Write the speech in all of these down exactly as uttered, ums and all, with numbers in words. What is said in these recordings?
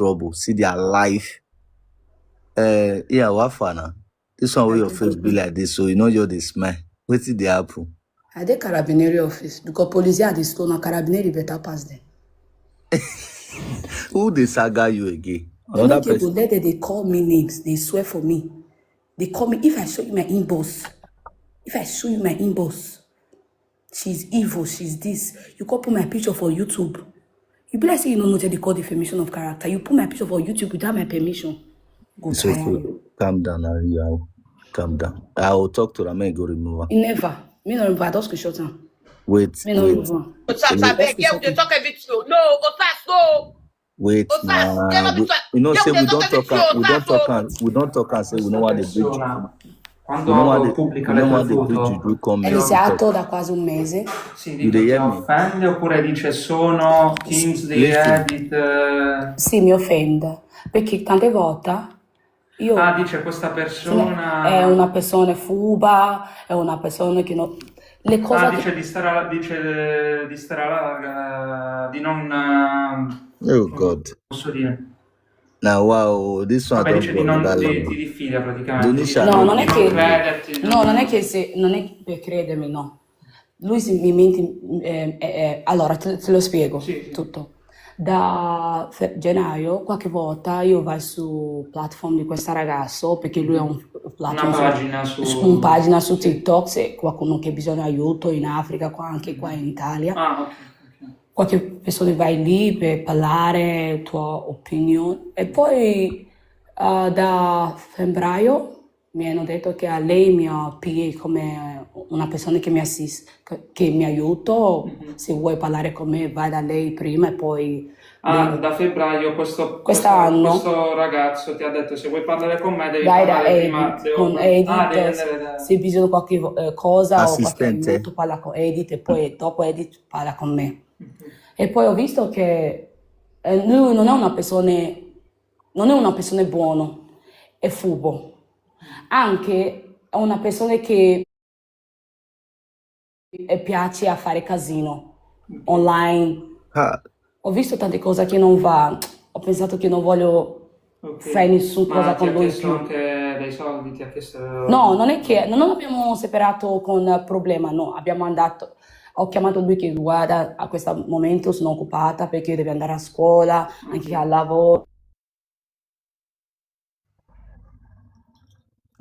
trouble, see their life. Uh, yeah, what for now? This one where your face be like this, so you know you're the smile. Wetin dey happen? I dey Carabinieri office because police are the stone and Carabinieri better pass them. Who dey saga you again? Another person. Let them dey call me names. They swear for me. They call me. If I show you my inbox, if I show you my inbox, she's evil. She's this. You come put my picture for YouTube. You be like say you no know they call defamation of character. You put my picture for YouTube without my permission. Go It's okay. Calm down, Ariel. Calm down. I will talk to Ramen, go remove her. He never. Me no remove. I just screenshot am. Wait, Me no wait. remove am. Osas, abeg, girl, we dey talk everything. No, Osas, no. Wait, Osas, nah, girl, no be we, talk. you know, Girl, say we dey we don't talk talk, everything. am- we don't Osas, talk, no. am- we don't talk and say we know what they breach. Quando We know what Ogo they, pubblica we le know tue what they breach. foto, You do come È here. iniziato da quasi un mese. si You dice dey che hear me? Offende oppure dice sono things they Listen. Edit? Eh, Sì, mi offende. Perché tante volte io... Ah, dice questa persona... È una persona furba, è una persona che non... Le cose... Ah, dice di stare, dice di stare alla larga, di non... Oh God. Posso dire. Now wow, this one. Vabbè, dice di non di, di diffida praticamente. Donisha. No, non è che... No, non è che se... Non è per credermi, no. Lui si, mi menti... Eh, eh, eh, allora, te, te lo spiego sì, sì. Tutto. Da fe- gennaio qualche volta io vado su platform di questo ragazzo perché lui ha un platform, una pagina su, su, un pagina su TikTok se qualcuno che ha bisogno di aiuto in Africa, qua, anche qua in Italia. Ah, ok, ok. Qualche persona va lì per parlare, tua opinione. E poi uh, da febbraio mi hanno detto che a lei mi ha P A come una persona che mi assiste, che mi aiuta, mm-hmm. Se vuoi parlare con me vai da lei prima e poi... Ah, da febbraio questo, quest'anno questo, questo ragazzo ti ha detto se vuoi parlare con me devi vai parlare da Edith, prima con Edith, ah, da... Se bisogna qualche eh, cosa assistente. O qualche aiuto parla con Edith e poi dopo Edith parla con me. Mm-hmm. E poi ho visto che eh, lui non è una persona, non è una persona buona, è furbo. Anche è una persona che e piace a fare casino online. Ah. Ho visto tante cose che non va, ho pensato che non voglio okay. Fare nessuna cosa con lui più. Anche dei soldi, ti ha chiesto... No, non è che non abbiamo separato con problema, no, abbiamo andato, ho chiamato lui che guarda a questo momento sono occupata perché deve andare a scuola, anche al lavoro.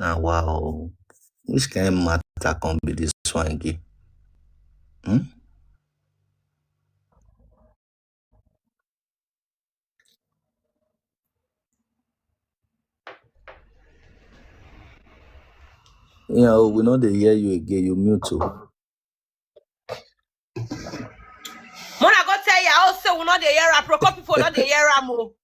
Ah, wow. Which kind of matter can be this one again? Hmm? Yeah, we know they hear you again. You mute too. Mona go tell you, I say we no dey hear am. Proco people no dey hear am o.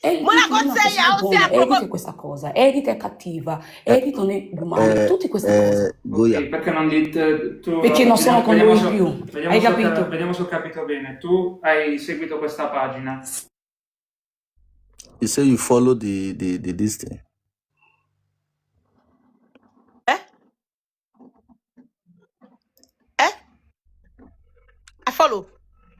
Mona go tell you, I say Edith è questa cosa. Edith è cattiva. Edith non è umana. Eh, tutte queste eh, cose. Goya. Perché non dite tu? Perché non sono con lui più. Hai capito? Vediamo se ho capito bene. Tu hai seguito questa pagina. You say you follow the the the this thing. Eh? Eh? I follow.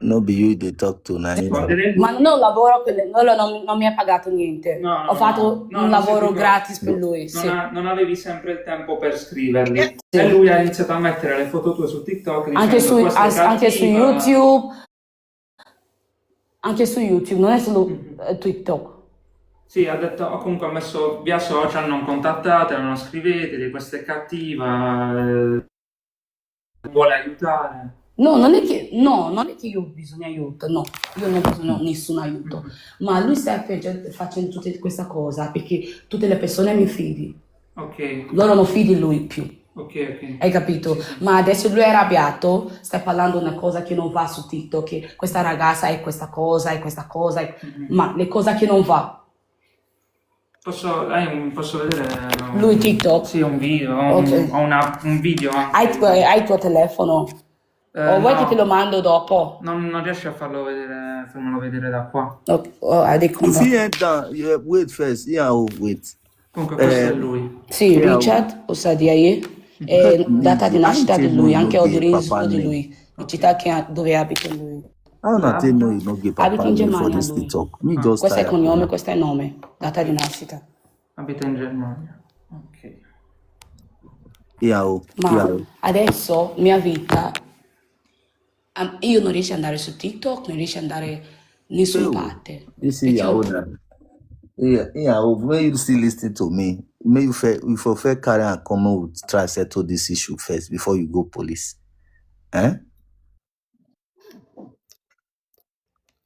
No be you they talk to na him. Ma non lavoro per le- non, lo- non- non mi ha pagato niente. No, no, Ho fatto no, no, un non lavoro sei più- gratis per lui. Sì. Non, ha- non avevi sempre il tempo per scriverli. Yes. E lui ha iniziato a mettere le foto tue su TikTok dicendo Anche su, questa è as- anche su cattiva. YouTube. Anche su YouTube, non è solo eh, TikTok. Sì, ha detto, oh, comunque ha messo via social, non contattatela, non scriveteli, questa è cattiva, eh, vuole aiutare. No, non è che, no, non è che io ho bisogno di aiuto, no, io non ho bisogno di nessun aiuto, ma lui sta facendo, facendo tutta questa cosa perché tutte le persone mi fidi. Ok, Loro non fidi lui più. Ok, ok. Hai capito? Ma adesso lui è arrabbiato, sta parlando una cosa che non va su TikTok, che questa ragazza è questa cosa, è questa cosa, è- ma le cose che non va. Posso, hai un- posso vedere un- Lui TikTok. Sì, un video, ho un, Ok. Ho una- un video anche. Hai, tu- hai il tuo telefono? Eh, O vuoi no. Che te lo mando dopo? Non, non riesci a farlo vedere, farmelo vedere da qua. Oh, oh, I did If he enter, yeah, wait first. Yeah, oh, wait. Comunque questo Eh, è lui. Sì, Yeah. Richard Osadia, è data di nascita di lui, anche ho il registro di lui, la città che, dove abita lui. How una take know you no get papa name for this TikTok? Me just tire. Questo è cognome, questo è nome, data di nascita. Abita in Germania. Ok. Yeah, oh, yeah, Ma oh. Adesso mia vita, am- io non riesco ad andare su TikTok, non riesco ad andare in nessuna parte. You see, yeah, oh, that. Yeah, yeah, oh, when you still listen to me, may you fair, if you fair carry and come out, try settle this issue first before you go police. Eh?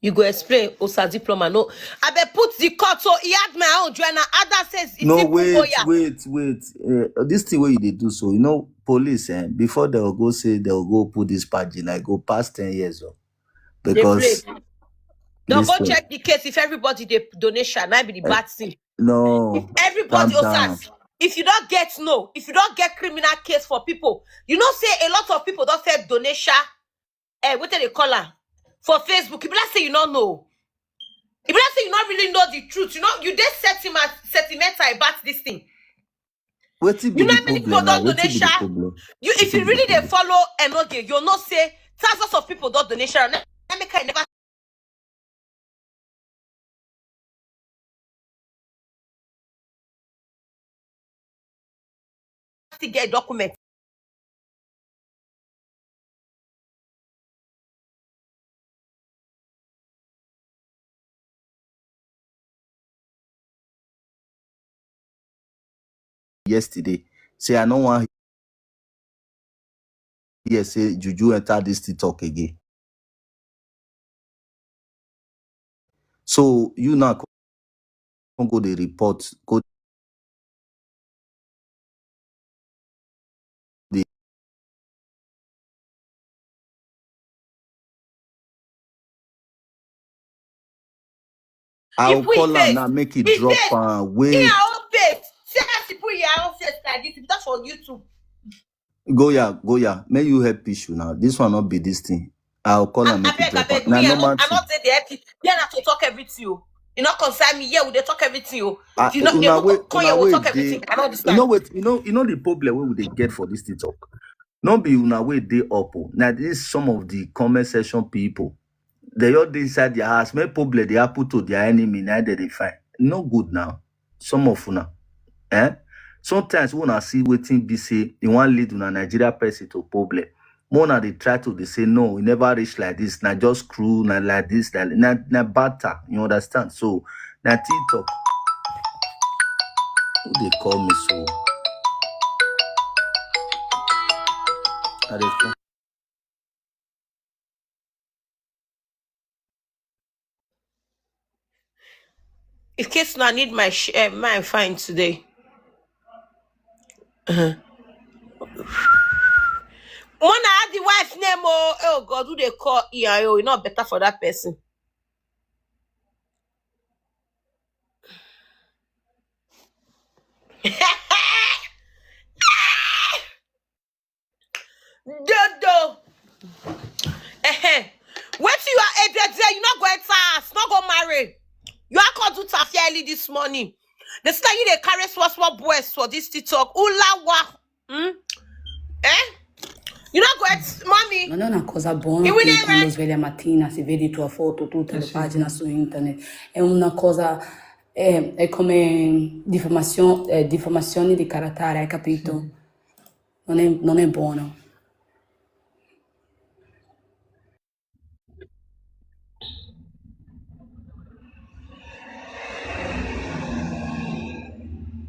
You go explain, Osa Diploma. No, I be put the court, so he had my own journal. Ada says, if No, people go wait, here, wait, wait. Uh, this thing where you dey do so, you know, police, eh, before they will go say they will go put this page in, I go past ten years, oh, they because play. Don't this go thing, check the case if everybody they donation. Might be the eh, bad thing. If no, calm everybody, down. Osas, if you don't get no, if you don't get criminal case for people, you know, say a lot of people don't say donation. Eh, what do they call her for Facebook? If let's say you don't know, if let's say you don't really know the truth, you know, you just set him at sentimental about this thing. Wetin be You know the how many people problem now? don't Wetin be the donation? problem? You, if Wetin you be the really they problem? Follow Enoge, you know say thousands of people don't donation. Let me kind never still get document. Yesterday. Say I no wan hear say juju enter this TikTok again. So you now come go the report, go the I He will put his call am face. Now, make it He drop face. and In wait. Her own face. See as he put in her own face like this. That's for YouTube. Goya, Goya, may you help issue now. This one not be this thing. I'll call I, and make I it beg, I drop. beg. Now, Me, I normal not, I thing. Not say they help you. They not to talk everything. You, you not concern me. Yeah, we they talk everything. You, Ah, you not, you una not way, come una here, we way talk dey. everything. I don't You understand. Know what? You know, you know the problem we will dey get for this TikTok. No be una way dey up. Oh. Now this is some of the comment section people. They all dey inside their house. Make problem they happen to their enemy. Now they dey find. No good now. Some of una, eh? Sometimes when I see wetin be say you want lead una Nigeria person to problem. More now they try to they say no, we never reach like this. Now just screw now like this, that now now batter. You understand? So now TikTok. Who they call me so? I dey come. In case now I need my sh- uh, my fine today. Uh-huh. When I had the wife name, oh, oh God, who they call E I O? It's not better for that person. Dodo. Eh, what you are a there, you not go enter house, not go marry. You are called to Tafieli this morning. The star you they carry small small boys for this TikTok. Ulawa. Hmm? Eh? You not go at mommy. Non è una cosa buona E che William quando Re- sveglia mattina si vedi tua foto tutte le pagine su internet. È una cosa, è, è come diffamazione, eh, diffamazione di carattere, hai capito? Non è, non è buono.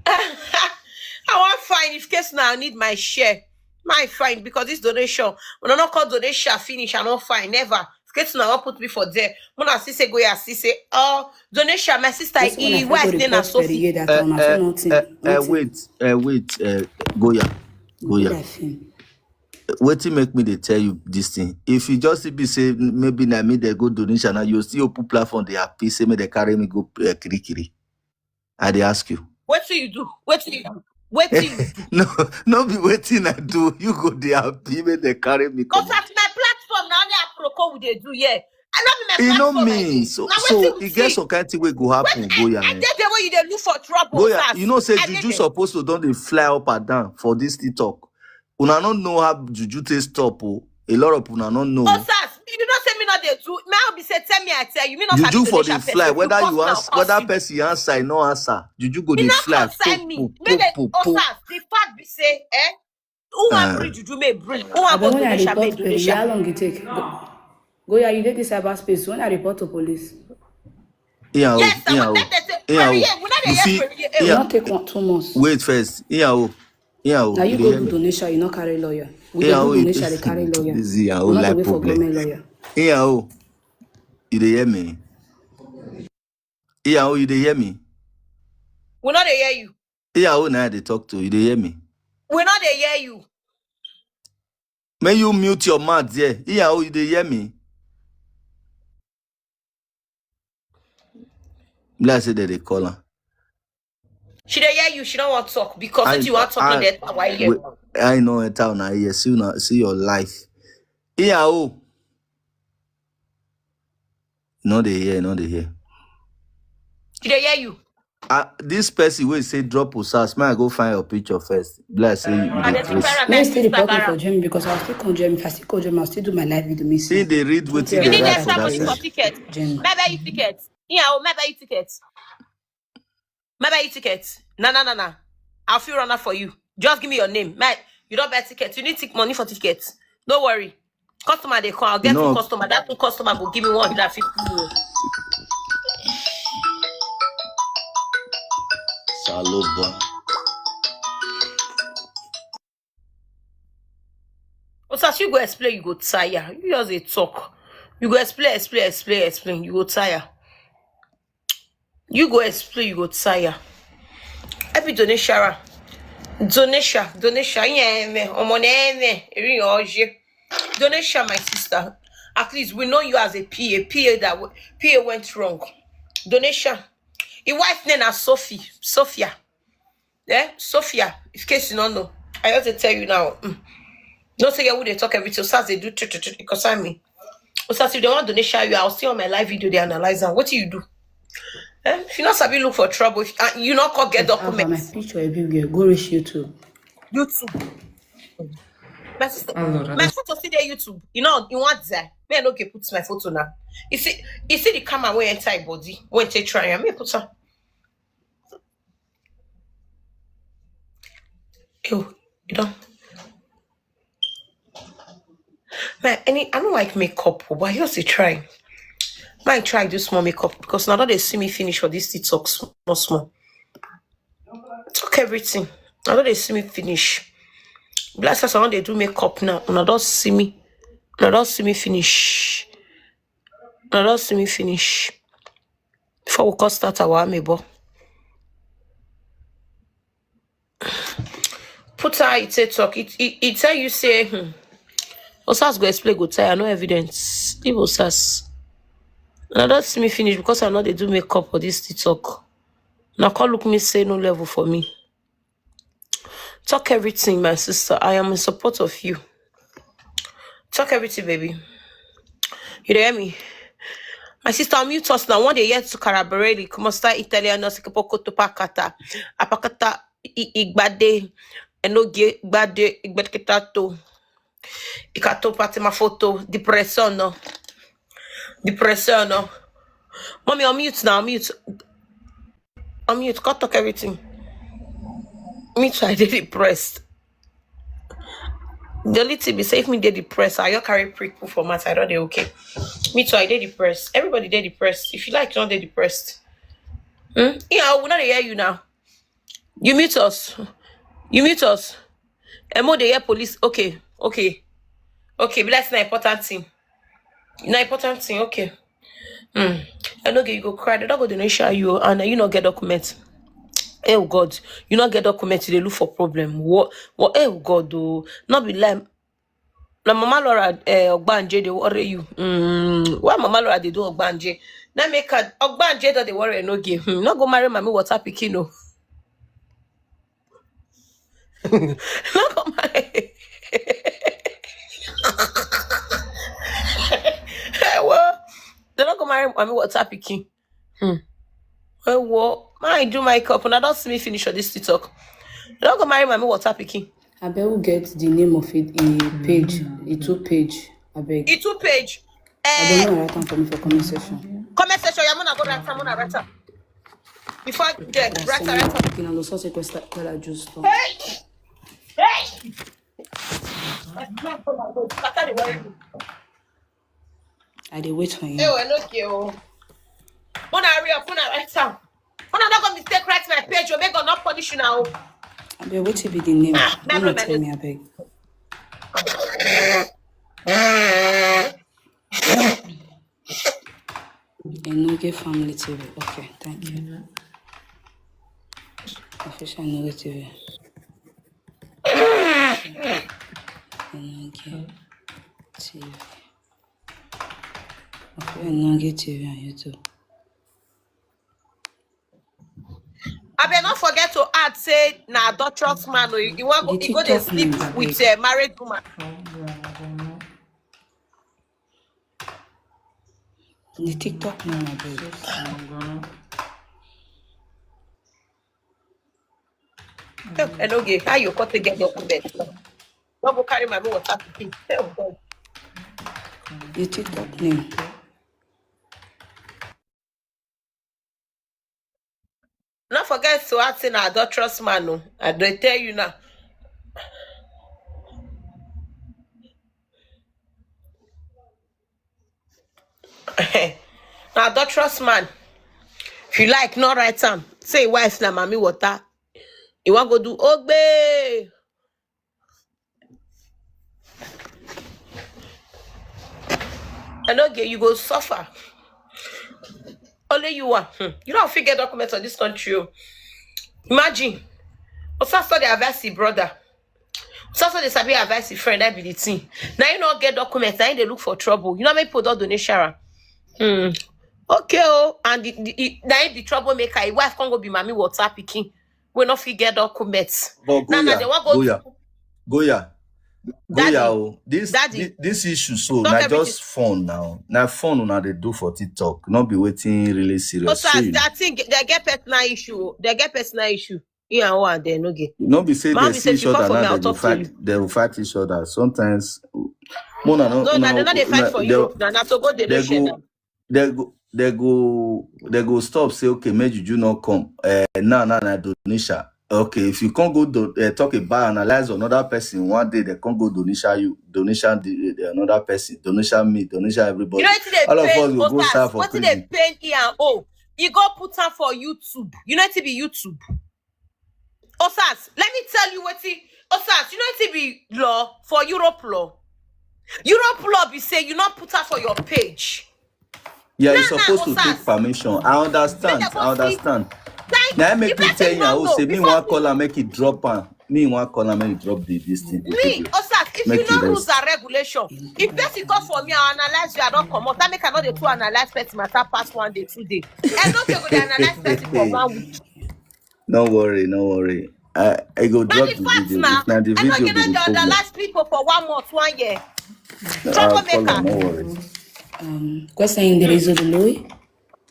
I want fine if case now I need my share. My fine because this donation. When I not call donation finish, I not fine never. If case now I put me for there. When I see say go, I see say oh donation. My sister, This one e I wife go then I report per Sophie. ieri that Uh, one. I uh, saw nothing. uh, uh, Nothing. Wait, uh, wait, uh, Goya, Good Goya. That thing. Wetin make me they tell you this thing? If you just be say maybe na me they go donation, now you still open platform they happy say me they carry me go uh, kiri kiri. I dey ask you. What do you do? What do you do? What do you do? No, no be wetin I do. You go dey happy make they carry me come Because at my platform now only aproko we dey do here. I not be my E no platform I mean do. so. Now So wetin we e get see? Some kind thing wey go happen, I, Goya. I Eh? Get the way you dey look for trouble, Goya, Osas. You know say I juju did it. Supposed to don dey fly up and down for this TikTok. Una no know how juju take stop o. A lot of una no know. Osas, you know say me not dey do, may I be say, tell me, I tell you, me not sabi Juju for Dave the Chappelle. Fly, If you whether come you now, answer, come whether see me. Person answer, you no answer. Juju go Me dey not fly. Concern Po, me. po, Me dey po, po, po. Osas, the fact be say, eh? Who want Uh, bring Juju, may bring. Who want But go when I donation, may report to police, donation. How long it take? Go, go, yeah, you dey this cyberspace. When I report to police, Yeah, oh, Yes, I yeah, want oh, them to say, yeah, oh. Maria, we not dey You hear see, Maria. It yeah. not take one, two months. Wait first. Yeah, oh, yeah, oh. Now you You dey go hear do me? Donation, you not carry lawyer. We Yeah, dey do oh, you donation, they carry lawyer. This is yeah, oh, We not like wait for problem. Government lawyer. Yeah, oh, you dey hear me? Yeah, oh, you dey hear me? We not dey hear you. Yeah, oh, now they talk to you. They hear me? We not dey hear you. May you mute your mouth there. Yeah, oh, you dey hear me? Let's say that they call her. She dey hear you. She don't want to talk because I, if you want to talk, I, then why here? Wait, I know a town. I hear see now, see your life. Yeah, oh, no, they hear, no, they hear. She dey hear you. Uh, this person will say drop Osas. Man, go find your picture first. Bless say you I dey dey dress. Prepare May I my still report me for Instagram. Germany because I'll still come Germany. If I still come Germany, I'll still do my live video. Me See, see. They read what Thank you they very write much for for that May side. Ticket. Germany. May I buy you ticket? Yeah, oh, may I buy you ticket? May I buy you ticket? Na na na na. I'll feel runner for you. Just give me your name. My, you don't buy ticket. You need tic- money for ticket. Don't worry. Customer they call. I'll get two No, customer. That two customer go give me one hundred fifty euro. Saloba. Osas, you go explain, you go tire. You just dey talk. You go explain, explain, explain, explain. You go tire. You go explain, you go tire. Every donation, donation, donation. Yeah, me, omo na me, eri oje. Donation, my sister. At least we know you as a P A. P A that w- P A went wrong. Donation. Your wife name is Sophie, Sophia. Eh, Sophia. In case you don't know, I have to tell you now. Mm. Don't say who they talk everything. Osas they do tr- tr- tr- it concern me. Osas, if they want donation, you I'll see on my live video. They analyze and what do you do? Eh? If you not sabi look for trouble, if, uh, you not go get Have my documents. Picture everywhere. Go reach YouTube. YouTube. My sister, Allora, my adesso photo see there YouTube. You know, you want that? Me, I no get put my photo now. You see, you see the camera where enter your body, when take try am, me put am. Ew, you don't. Man, any I don't like makeup, but I just dey try. Might try do small makeup because now that they see me finish for this TikTok small small. Talk everything. Now that they see me finish. Bless us, I want they do makeup now. Now don't see me. Now don't see me finish. Now don't see me finish. Before we come start our amebo. Put her it say talk. It it, it tell you say hmm. Osas go explain go tire, no evidence. Leave Osas. Now don't see me finish because I know they do makeup for this TikTok. Now come look me say no level for me. Talk everything, my sister. I am in support of you. Talk everything, baby. You hear me? My sister, unmute us now. One day yet to Carabarelli, Kumosta Italiano, Sikapokoto Pakata, Apakata I- Igbade, Enoge Gbade, Igbadeketato, Ikato Patima Photo, Depression, no. Depression, no. Mommy, unmute now, unmute. Unmute, cut talk everything. Me too, I dey depressed. The only thing be say if me dey depressed, I just carry prick put for mat, I don't dey okay. Me too, I dey depressed. Everybody dey depressed. If you like, you don't dey depressed. Hmm? Yeah, we not hear you now. You mute us. You mute us. Emo dey hear police. Okay, okay. Okay, be like na important thing. Na important thing, okay. Hmm. I no get you go cry. They don't go donation you and you no get document. Oh God, you no get document, you dey look for problem. What what oh God oh, not be like na Mama Laura eh, Ogbanje dey worry you. Mm, why Mama Laura dey do Ogbanje? Now make her Ogbanje that dey worry no give. Hmm, no go marry Mami water pikin o. No go marry. Well, they don't go marry Mami water pikin. Hmm. Well, well, I do my cup and I don't see me finish for this TikTok. They don't go marry Mami water pikin. I bet who get the name of it, a page, a two page. I beg. E two page. I Eh, don't know, write am for me for comment section. Comment section, yeah, mona go write am, mona write am. Before I get Like, write am, send write am. You know, so say question that I just done. Hey, hey. Scatter the worry. I dey wait for Hey, you. well, okay, oh. Mona hurry up, mona write am. Mona not gonna mistake write my page, you make God not punish you now. I beg, wetin be the name? Ah, Don't never tell mind. Me, I beg. Enoge Family T V. Okay, thank you. Official Enoge T V. Enoge T V. Okay, Enoge T V on YouTube. I beg not forget to add say na adulterous man. Oh, you, you want go, The you go dey TikTok name, sleep I with beg. A married woman. The TikTok name, I beg. Hey, Enoge, how you come take get document? Don't go carry my water to pee. Hey, oh God. The TikTok name. Not forget to add say na adulterous man. No, I dey tell you now. Na adulterous man. If you like, no write am. Say wife na mami water. You want go do ogbe. Enoge, you go suffer. Only you are. Hmm. You don't fit get documents of this country. Oh. Imagine. Osas dey advise his brother. Osas dey sabi advise his friend. That be the thing. Now you no get documents. Now you dey look for trouble. You know many people don't donate shara. Hmm. Okay, oh, and the, the, the, now the troublemaker, his wife can't go be mami water picking. We no fit get documents. But Now, now Goya, they want go. Goya, Goya, Goya. Daddy, Oh, this Daddy, thi- this issue so talk na everything. Just fun now. Na fun una dey do for TikTok. Not be waiting really serious. Osas, Shey you know? I think they get personal issue. They get personal issue. Yeah, oh, and they no get. No be say Mama they be see say each she come other for me, now. I'll They go talk to you. Fight. They will fight each other. Sometimes, more than No, no, na they no, not they fight no, for they, you. Na na to go they no they share go, now. they go, they go, they go stop. Say okay, make Juju not come. Uh, now, now, now, Donisha. Okay, if you can't go do, uh, talk about analyze another person one day, they can't go Donisha you, Donisha the, the another person, Donisha me, Donisha You everybody. Know what they All of pain us will go Osas? Serve for What they prison. Pain here? Oh, you go put her for YouTube. You know it be YouTube. Osas, let me tell you what it. Osas, you know it be law for Europe law. Europe law be say you not put her for your page. Yeah, Nah, you're nah, supposed to take Osas. Permission. I Make understand. they I go see. Understand. Thank Now you. make If me that tell thing you, I no will know, say me before one me, call and make it drop am. Me one call and make it drop the this thing. The me, video. Osas, if Make you it not rules rest. And regulation, if person come for me, I analyze you, I don't come out. That make I not dey too analyze person matter pass one day, two day. I don't take go dey analyze person for one week. No worry, no worry. I I go That drop the the fact video. Now. If not the I don't video get be the the problem. Analyze people for one month, one year. I'll follow. Troublemaker. No worry. Um, question in the réseau de Louis.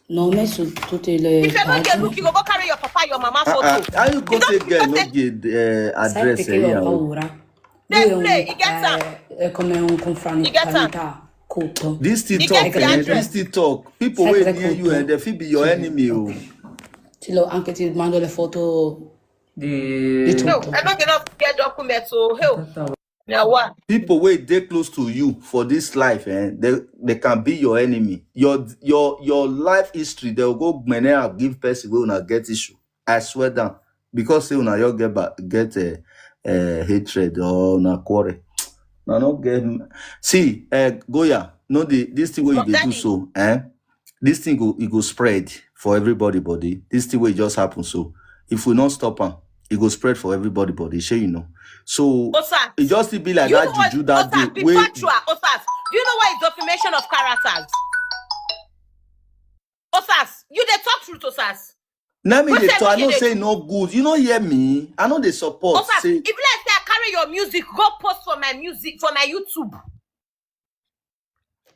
Non, mais sur toutes les If you don't get pages. Look, you go, go carry your papa, your mama Uh, uh, photo. How you go You don't, take you girl don't no take. Get uh, Sai address? take Eh, your yeah, oh. Aura. They Lui, on, play. You get her. Euh, euh, comme un confront You get her. Planeta Coton. This TikTok, You get the eh, address. This TikTok. People Sai wey take near you, Coton. And they fit be your enemy. Oh. Tu l'as enquêté, demande les photos. The Tout. No, I don't get get documents. So hell, now what? People wey dey close to you for this life, eh, they they can be your enemy. Your your your life history, they will go gbene and give person wey una get issue. I swear down. Because say una you get ba- get a, a hatred or una quarrel. No, no get. See, uh, Goya, no the this thing wey you But dey do Daddy, so, eh? This thing go it go spread for everybody body. This thing wey just happen so, if we not stop am, it go spread for everybody body. Shey you know? So Osas, it just still be like you that know what? Juju that Osas, day. Be factual, Osas. You know what is defamation of characters? Osas, you dey talk truth, Osas. Let me What dey say talk. I you know dey say do? No good. You know hear me. I know they support. Osas, Say if like say I carry your music, go post for my music for my YouTube.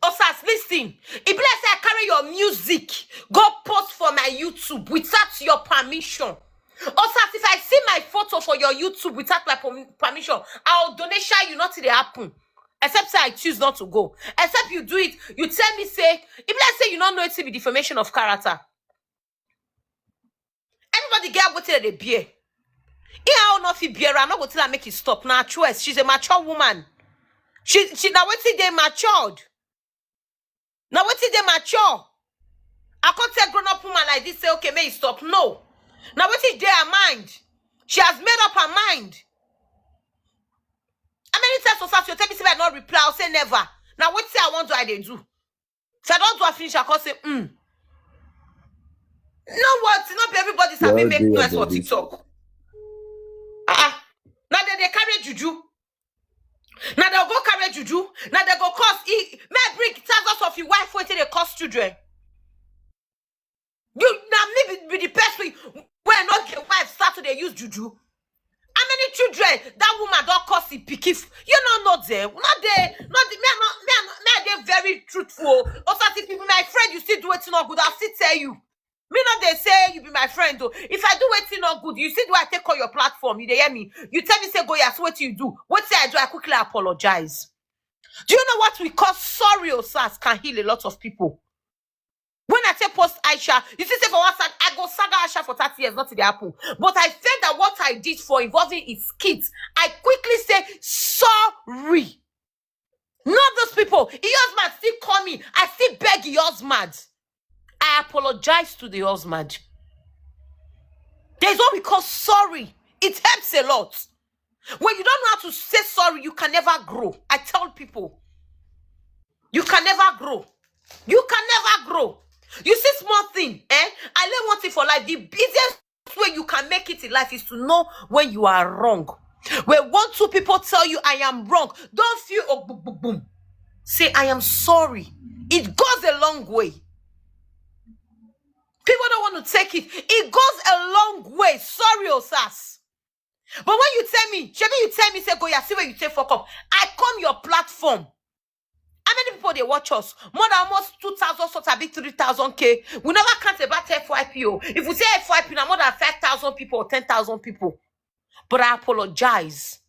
Osas, listen. If like say I carry your music, go post for my YouTube without your permission. Osas, if I see my photo for your YouTube without my perm- permission, I'll donate share you. Nothing dey happen. Except say I choose not to go. Except you do it, you tell me say, if let's say you don't know it to be defamation of character. Everybody get what they bear. Yeah, I don't know if he bear. I'm not going to make it stop. Now, choice. She's a mature woman. She she now wait till they matured. Now wait till they mature. I can't tell grown up woman like this, say, okay, may you stop. No. Now wait till they are mind. She has made up her mind. How many times was asked, you tell me say I not reply, I'll say never. Now what say I want do I they do? If I don't do I finish, I can't say, mm. No what, not be everybody's having make noise for TikTok. Ah, uh-uh. Now they, they carry juju. Now they'll go carry juju. Now they go cause e may bring thousands of your wife waiting they cause children. You now me be, be the person where not the wife start to they use juju. How many children that woman don't cause the picky? You don't know them. Not they, not the me, not me, me, they're very truthful. Also, if you be my friend, you still do it not good. I'll still tell you. Me not they say you be my friend though. If I do it not good, you see do I take on your platform. You they hear me? You tell me say go yes, what you do? What say I do? I quickly apologize. Do you know what we call sorry or sass can heal a lot of people? When I say post Aisha, you see say for one side, I go saga Aisha for thirty years, nothing they happen. But I felt that what I did for involving his kids, I quickly say sorry. Not those people. Your husband still call me. I still beg your husband. I apologize to the husband. There's what we call sorry. It helps a lot. When you don't know how to say sorry, you can never grow. I tell people, you can never grow. You can never grow. You see small thing, eh? I learn one thing for life. The easiest way you can make it in life is to know when you are wrong. When one, two people tell you I am wrong, don't feel oh boom, boom, boom. Say I am sorry. It goes a long way. People don't want to take it. It goes a long way. Sorry, Osas. But when you tell me, Shebi, you tell me, say go, yeah, see where you take fuck up. I come your platform. How many people they watch us? More than almost two thousand, so to be three thousand K. We never count about F Y P O. If we say F Y P, now more than five thousand people or ten thousand people. But I apologize.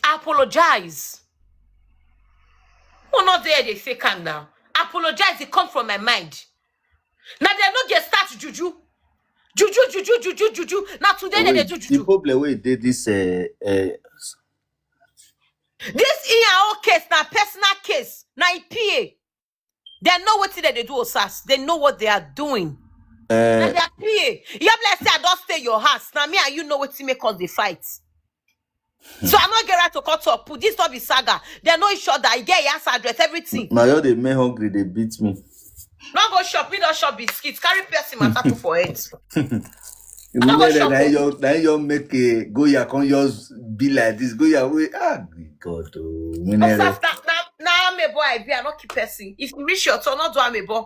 I apologize. Who not there they fake am now? Apologize, it come from my mind. Now they no get start juju. Juju, juju, juju, juju. Now today they, they do juju. The problem with this uh, uh, this E R O case, now personal case, now E P A. They know what they do, Osas. They know what they are doing. Uh, and they are P A. You have like say I don't stay your house. Now me and you know what to make us the fight. So I not get right to cut up. Put this not be saga. They know each other. I get your address, everything. Now you're the men hungry, they beat me. Not go shop, me don't shop biscuits. Carry person matter put for it. You know that now you now you make a go ya come yours be like this. Go your way. Ah, God, oh. Now me boy I be I not keep person. If you reach your turn, not do me boy.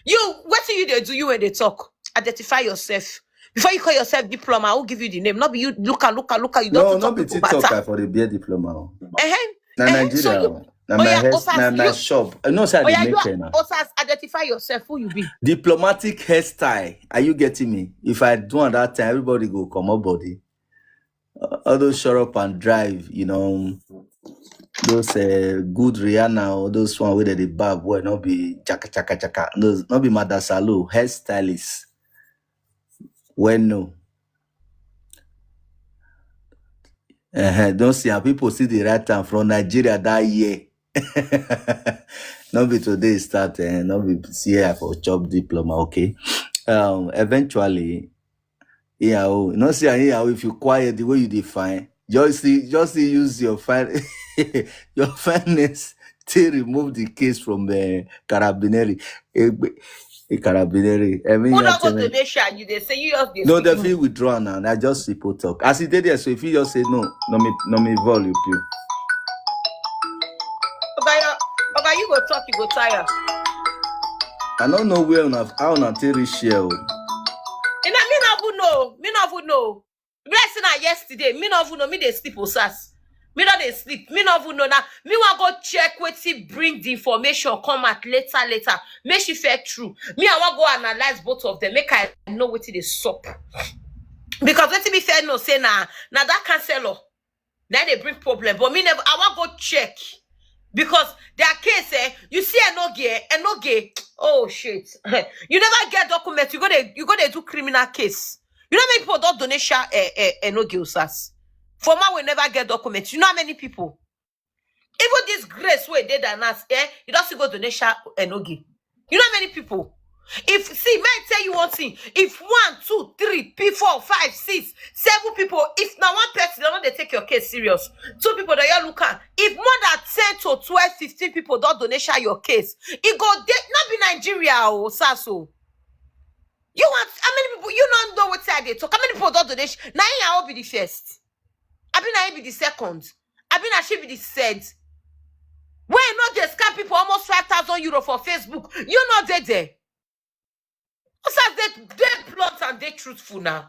You what do you they do you when they talk? Identify yourself. Before you call yourself diploma, who give you the name? Not be you look and look and look and you don't no, not be TikTok for the beer diploma. Uh-huh. Na uh-huh. Nigeria. So you, na oh my yeah, hair, Osas, na my you, shop. I know sir oh yeah, you make are, Osas, identify yourself who you be. Diplomatic hairstyle. Are you getting me? If I do on that time, everybody go come up body. Uh, all those shut up and drive, you know. Those uh, good Rihanna or those one where they barb will not be chaka chaka chaka. Those not be Madasalu hairstylists. Well, no. Uh-huh. Don't see how people see the right time from Nigeria that year. Not be today start, eh? Not be see here for job diploma, okay? Um, eventually, yeah, oh, you know, see, yeah, if you quiet the way you define, just see, just see, use your fine, your fineness to remove the case from the carabineri. A carabineri. I mean, who not go to Nation? You they say you just no, they feel withdrawn now. I just people talk. As he did there, so if you just say no, no me, no me volume you. Oga, you go talk, you go tire. I don't know where on how on until reach here. And I mean, I would know. Me not would know. Blessing her yesterday. Me not even know. Me they sleep, Osas. Me not they sleep. Me not even know now. Me want go check what he bring the information come at later, later. Make she fair true. Me I want go analyze both of them. Make I know what they sup. Because what me fair no say na na that counselor. Now they bring problem. But me never, I want go check. Because their case, eh, you see Enogie, eh, Enogie, oh shit. You never get documents, you go dey, you go dey do criminal case. You know how many people don donate sha, eh, eh, Enogie Osas? Former will never get documents. You know how many people? Even this Grace wey dey that nas, eh, you don still go donate sha Enogie. You know how many people? If, see, may I tell you one thing? If one, two, three, p four, five, six, seven people, if na one person, they no dey take your case serious. Two people that you look at. If more than ten to twelve, fifteen people don donate sha your case, e go dey, not be Nigeria o, Saso. You want, how many people? You don't know what I dey talk. How many people don donate? Na him I be the first. I be na him be the second. I be na she be the third. When no dey scam people almost five thousand euro for Facebook, you no dey there. Osas dey, dey blunt and dey truthful now.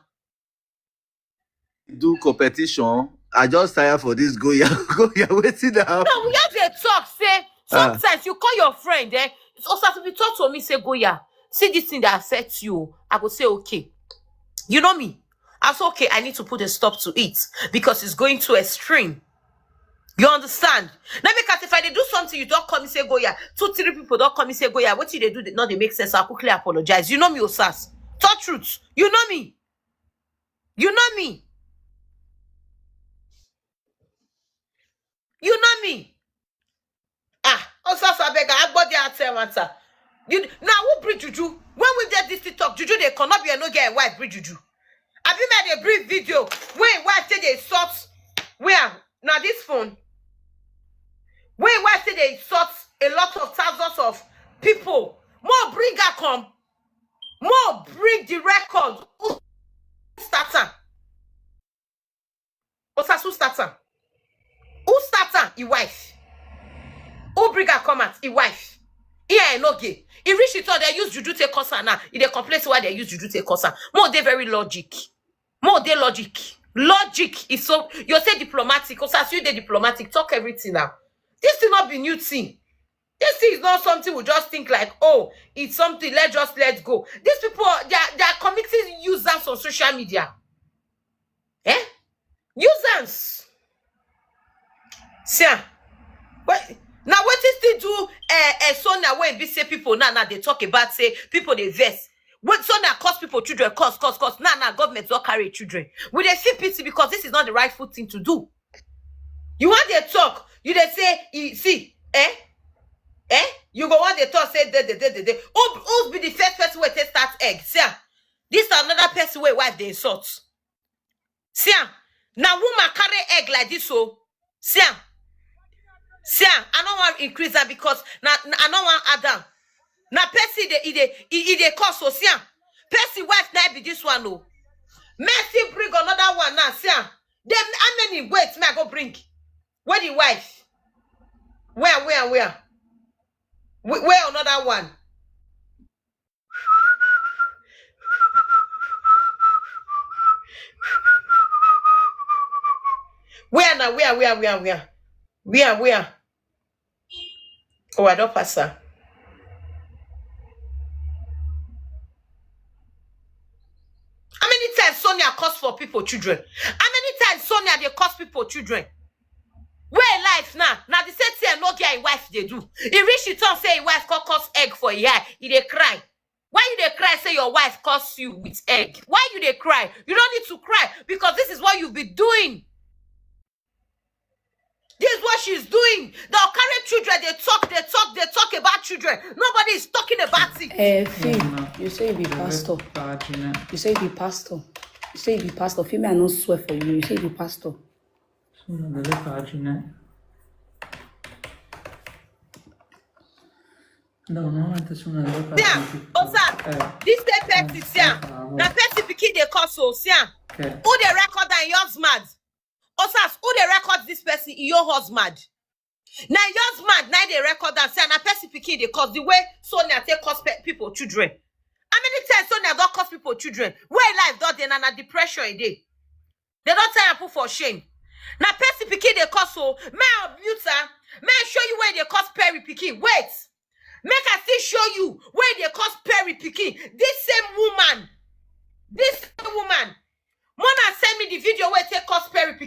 Do competition. I just tire for this Goya. Goya, wetin dey happen? No, we have a talk. Say sometimes you call your friend, eh? So Osas be talk to me, say, "Goya, see this thing that upsets you." I go say, "Okay." You know me. I say, "Okay, I need to put a stop to it because it's going too extreme." You understand? Now, because if I dey do something, you don't call me, say, "Goya." Two, three people don't call me, say, "Goya." What you dey do, no dey make sense. So I quickly apologize. You know me, Osas. Talk truth. You know me. You know me. You know me. Ah, Osas, abeg, I body I tell matter. You now, who bring juju? When we get this TikTok, juju dey come, not be Enogie wife bring juju. Abi me dey bring video wey wife say dey insult. Where? Now this phone. Wey wife say dey insult a lot of thousands of people. More bring her come. More bring the record. Who start am? Osas, who start am? Who start am? His wife. Who bring her come out? His wife. Here Enogie. He reach it all. They use juju take curse am now. He dey complain say why they use juju take curse am. More dey very logic. More dey logic. Logic is so, you say diplomatic. Osas, you dey diplomatic. Talk everything now. This thing not be new thing. This thing is not something we just think like, "Oh, it's something, let's just let go." These people, they are, they are committing users on social media. Eh? Users. See, ah, what? Now what is still do, eh, eh, Sonia wey be say people now, now they talk about say people dey vex. What Sonia cause people children, cause, cause, cause. Now, now government don't carry children. We dey feel pity because this is not the rightful thing to do. You want to talk, you dey say, e, see, eh? Eh? You go want to talk, say, "De, de, de, de, de." Who, who be the first person wey take start egg? See, ah, this another person wey wife dey insult. See, ah, now woman carry egg like this, so. See, ah. See, ah, I don't want increase that because na, na, I don't want add down. Now person dey, e dey, e, e dey cause, so see, ah. Person wife now be this one, oh. Mercy bring another one now, see, ah. Then how many? Wait, me I go bring. Where the wife? Where, where, where? Where, where another one? Where now? Where, where, where, where? Where, where? Oh, I don't pass her. How many times Sonia cause for people children? How many times Sonia dey cause people children? Where life now? Now the same thing Enogie and wife dey do. He reach the turn say his wife come cause egg for his eye. He dey cry. Why you dey cry? Say your wife cause you with egg. Why you dey cry? You don't need to cry because this is what you've been doing. This is what she's doing. They'll carry children. They talk, they talk, they talk about children. Nobody is talking about it. Eh, Finn, you say you be pastor. You say you be pastor. You say you be pastor. Finn, I no swear for you. You say you be pastor. No, no, antes una loca. Yeah, o sea, this day person, see, na person pikin dey cause, so see, who dey record am? Your husband. Osas, who dey record this person? Your husband. Now your husband now dey record am, say na person pikin dey cause, the way Sonia take cause pe-, people children. How many times Sonia don cause people children? Where life don dey, na, na depression e dey. They don't tell am put for shame. Now person pikin dey cause, so may I mute her? May I show you where they cause Perry pikin? Wait. Make I still show you where they cause Perry pikin. This same woman. This same woman. Mona send me the video where take cause Perry pikin.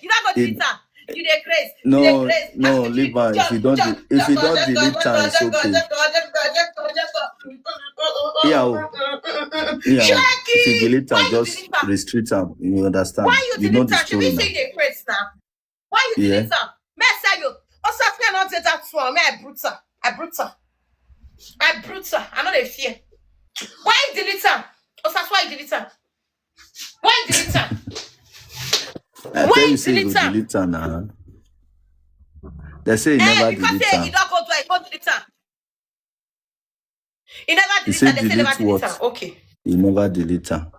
You don't go delete am. You dey craze. You dey No, craze. No, leave am. If you don't, de- if you don't delete am, it's okay. Yeah, oh, yeah. If you delete am, just restrict am. You understand? Why you You know delete the am? Should we story now. Say you dey craze now? Why you Yeah. Delete am? Me say you. Also, me not delete that one. Me I brute am. I brute am. I brute am. I no dey fear. Why you delete am? Also, why you delete am? Why you delete am? I Why tell you you say you delete go am? Delete am now. They say you Eh, never because delete say you am. Don't go do it, go delete am. You never You delete say am. They say never delete delete am. What? Okay. You never delete am.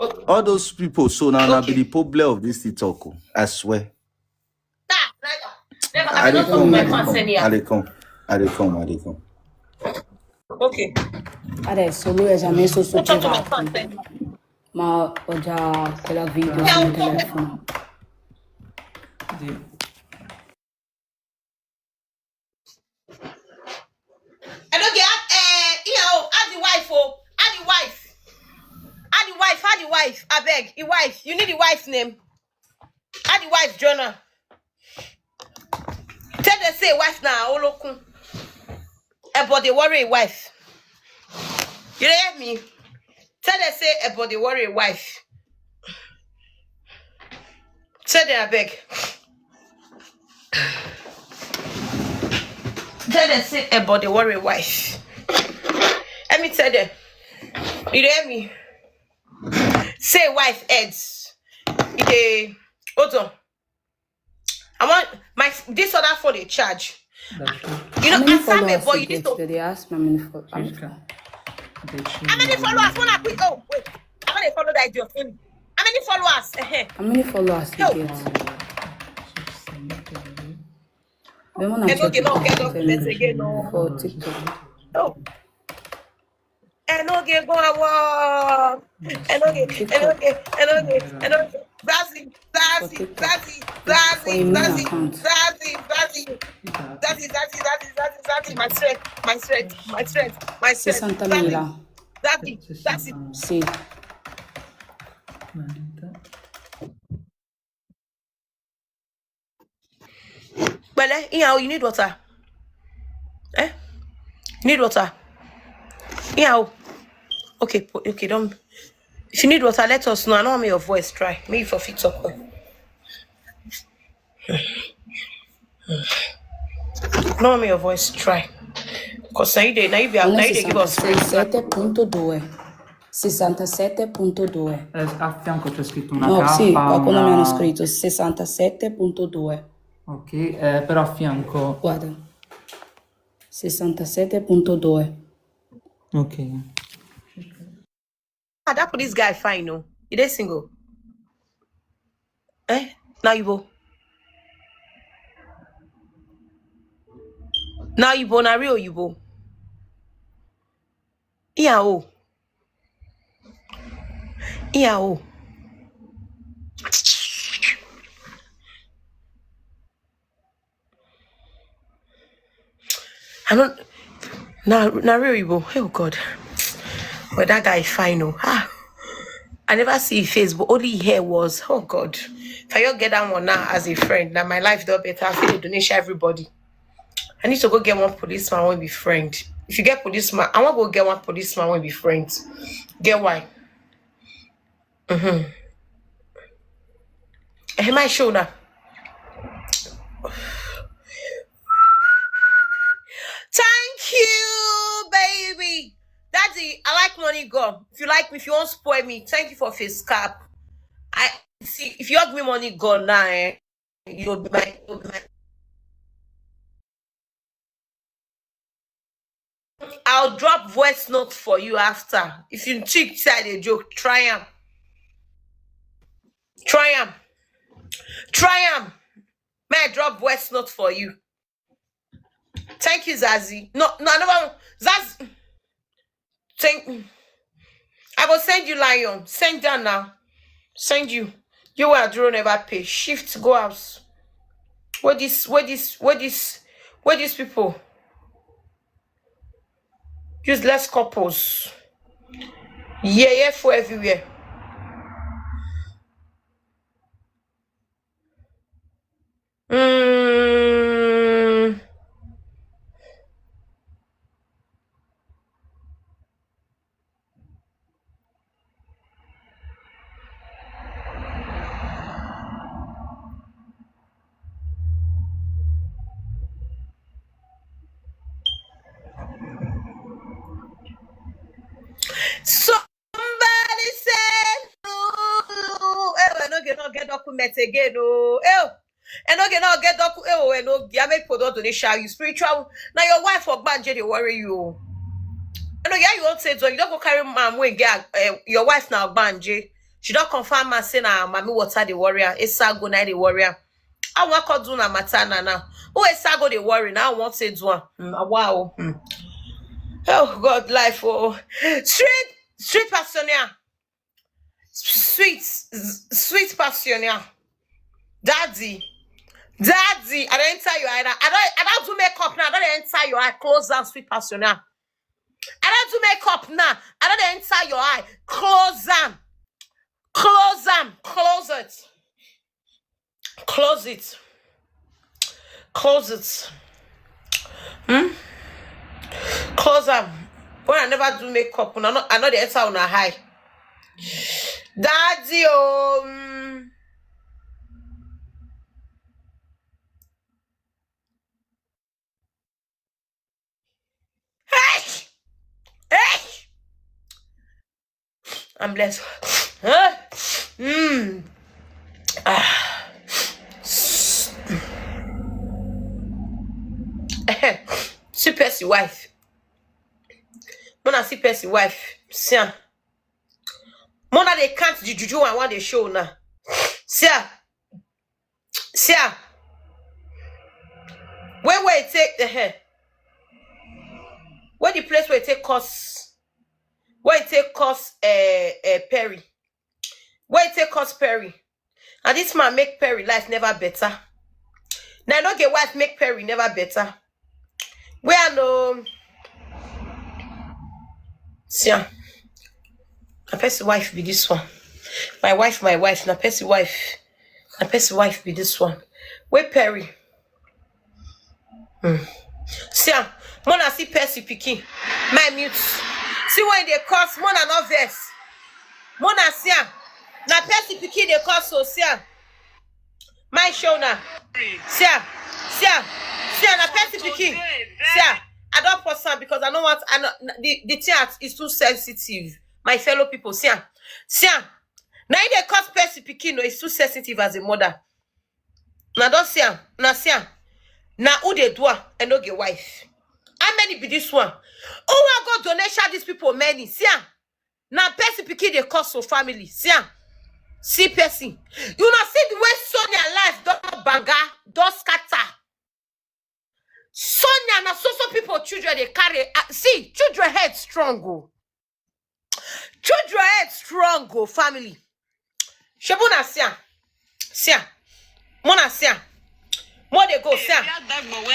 Okay. All those people, so now, now be Okay. The problem of this TikTok. Oh, I swear. Nah, never. Never. I I dey don't talk come, I my dey fans come, I anyhow. dey come, I dey come, I dey come. Okay. Adesso lui ha già messo su Don't talk to my fans privato, anyhow. Ma ho già quella video sul telefono. Di- I don't get. Eh, you know, add the wife. Oh, add the wife. Add the wife. Add the wife. I beg. The wife. You need the wife name. Add the wife, Jonah. Tell them say wife now. Olokun. About the worry wife. You hear me? Tell them say about the worry wife. Tell them I beg. Tell them say about the worry wife. Let me tell them. You hear me? Say wife heads. They hold on. I want my this other phone they charge. That's true. You How know, many as time a followers boy, you you need get? to. Did they ask me how many followers? Circa decina. How many followers? When I quit, oh wait, I'm gonna follow that idiot. How many followers? Eh, eh. How many followers you Yo. Get? Abbiamo una Eh, no, certa no, no, no, differenza again, no. For TikTok. No. Eh, no, get go away. Eh, no, get, eh, no, get, eh, no, get, eh, no, get. Zazi, Zazi, Zazi, For a main Zazi, account. Zazi, Zazi, Zazi, Zazi, Zazi, Zazi, Zazi, my strength, my strength, my strength, my strength. Sessantamila. Zazi, Zazi. Sì. Bele, yeah, you need water. Eh? You need water. Yeah. Okay, po- okay, don't. If you need water, let us know. I don't want your voice try. Me for fit talk well. No, me your voice try. Cause now you dey, now you be, now you dey give us. sessantasette punto due. sessantasette punto due. Eh, a fianco c'è scritto una No, K, sì, qualcuno mi hanno una... Scritto sessantasette punto due. Ok, eh, però a fianco. Guarda. sessantasette punto due. Ok. Ah, that police guy fine, no? He dey single. Eh? Now you go. Now you go, now real you go. Yeah, oh. Yeah, oh. I don't. Now, now real Igbo. Oh God. But that guy fine, oh. Ah. I never see his face, but only his hair was. Oh God. If I don't get that one now as a friend, now my life don't better. I feel Indonesia, everybody. I need to go get one policeman when we friend. If you get policeman, I want to go get one policeman when we friends. Get why? Mm-hmm. Eh, my shoulder. Thank you, baby. Daddy, I like money gone. If you like me, if you won't spoil me, thank you for face cap. I see if you hug me money gone now, eh? You'll be my, you'll be my I'll drop voice note for you after. If you think say I dey joke, try am. Try am. Try am. May I drop voice note for you? Thank you, Zazi. No, no, I never. Zazi. Thank. I go send you lion. Send down now. Send you. You are draw never pay. Shift, go house. What this? What this? What this? What these people? Useless couples. Yeah, yeah, for everywhere. Mm. Somebody say, "Lulu, eh, I no get, no get document again, oh, eh, I no get, no get docu, eh, oh, I no get, I make people don't donate shower you spiritual. Now your wife for Banje, they worry you. I know, yeah, you won't say, so you don't go carry man when get, eh, your wife now Banje. She don't confirm and say, na mommy water the warrior. It's a go night the warrior. I want to do na matter na now. Who is a go the worry now? I want to do one. Mm, wow. Mm. Oh, God, life, oh. Street, street passionaire. Sweet, sweet passionaire. Daddy. Daddy, I don't enter your eye now. I don't, I don't do makeup now. I don't enter your eye. Close down, sweet passionaire. I don't do makeup now. I don't enter your eye. Close them. Close them. Close it. Close it. Close it. Hmm? Close them. When I never do makeup, I know, I know the enter on a high. Daddy, oh. Mm. Hey! Hey! I'm blessed. Huh? Mm. Ah. See person wife. Mona see person wife. See am. Mona dey count the juju I want the show now. See am. See am. Where, where it take the hair? Where the place where it take cause? Where it take cause, eh, eh, Perry? Where it take cause Perry? And this man make Perry life never better. Now no get wife make Perry never better. Where I know? See am. Na person wife be this one. My wife, my wife. Na person wife. Na person wife be this one. Where Perry? Hmm. See am. Mona see person pikin. My mute. See when they cross. Mona no vex. Mona see am. Na person pikin they cross, so see am. My show now. See am. See am. See am. Na person pikin. See am. I don't post am because I don't want, I know, the, the thing at is too sensitive. My fellow people, see am. See am. Now they cause person pikin, no, it's too sensitive as a mother. Now don't see am. Now see am. Now who they do am? I no get wife. How many be this one? Who I go donation these people many? See am. Now person pikin they cause for family. See am. See person. You know see the way Sonia life don banga, don scatter. Sonia na so so people children they carry. Ah, see, children head strong, oh. Children head strong, oh, family. Shebu na see am. See am. Mona see am. Mo dey go, see am.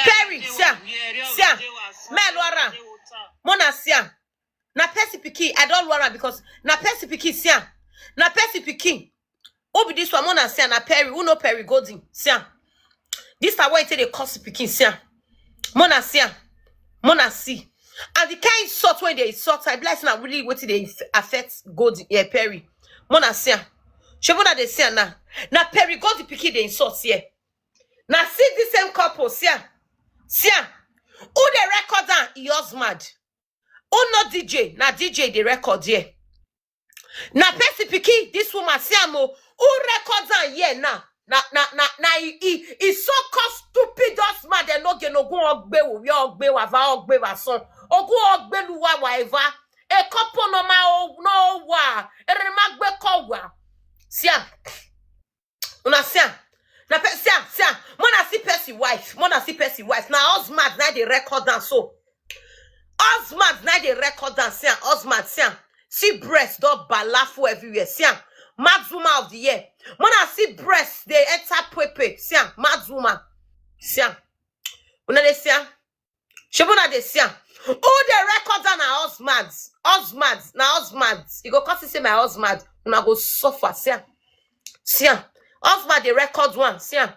Perry, see am. See am. Me, Laura. Mona see am. Na person pikin, I don't worry because na person pikin, see am. Na person pikin. Who be this one? Mona see am, na Perry. Who know Perry Golden? See am. This na why they cause pikin, see am. Mona see am. Mona see. And the kind insult when they insult, I bless now really wetin they inf-, affect Golden, yeah, Perry. Mona see am. She Mona they see am now. Na Perry Golden pikin they insult here. Now see the same couple, see am. See am. Who they record am? He husband. Who no D J? Na D J they record here. Na person pikin, this woman, see am o. Who record am here now? Na, na, na, na, he, he, he so called stupid husband, they no get no go ogbe wo, we ogbe wa, va ogbe wa son. Ogu ogbe lu wa wa eva. E couple no ma o, no wa. Ere ma gbe ko wa. See am. Una see am. Na pe-, see am, see am. Mona see person wife. Mona see person wife. Na husband na they record am so. Husband na they record am. See am. Husband, see am. See breast, don balafu everywhere. See am. Mad woman of the year. Mona see breast, they enter pepe. See am. Mad woman. See am. Una dey see am. Shebu na dey see am. Who dey record am na husband. Husband, na husband. You go come see say my husband. Una go suffer. See am. See am. Husband dey record one. See am.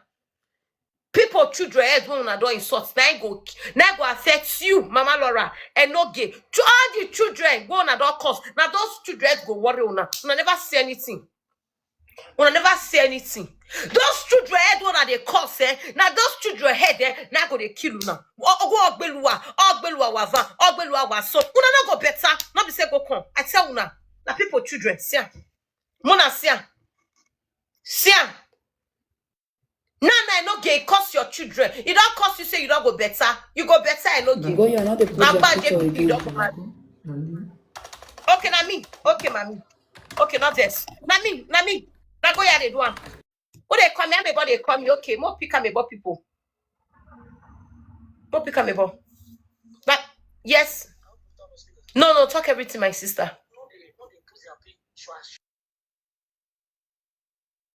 People children head wey una don insult, na im go, na im go affect you, Mama Laura Enoge. To all the children wey una don cause, na those children go worry una. Una never see anything. Una never see anything. Those children head wey una dey cause, eh, na those children head, eh, na go dey kill una. O-, ogun Ogbeluwa, Ogbeluwa wa van, Ogbeluwa wa son. Una no go better. No be say go come. I tell una, na people children. See am. Mona see am. See am. Now, now, Enoge, curse your children. You don't curse, you say you don't go better. You go better, Enoge. Go, you are not the Na project bad, picture you again. don't go mad. Okay, na me. Okay, mommy. Okay, not this. Na me, na me. Na go here, they do am. What they call me? I'm about they call me. Okay, more pick am about people. More pick am about. But yes. No, no, talk everything, my sister.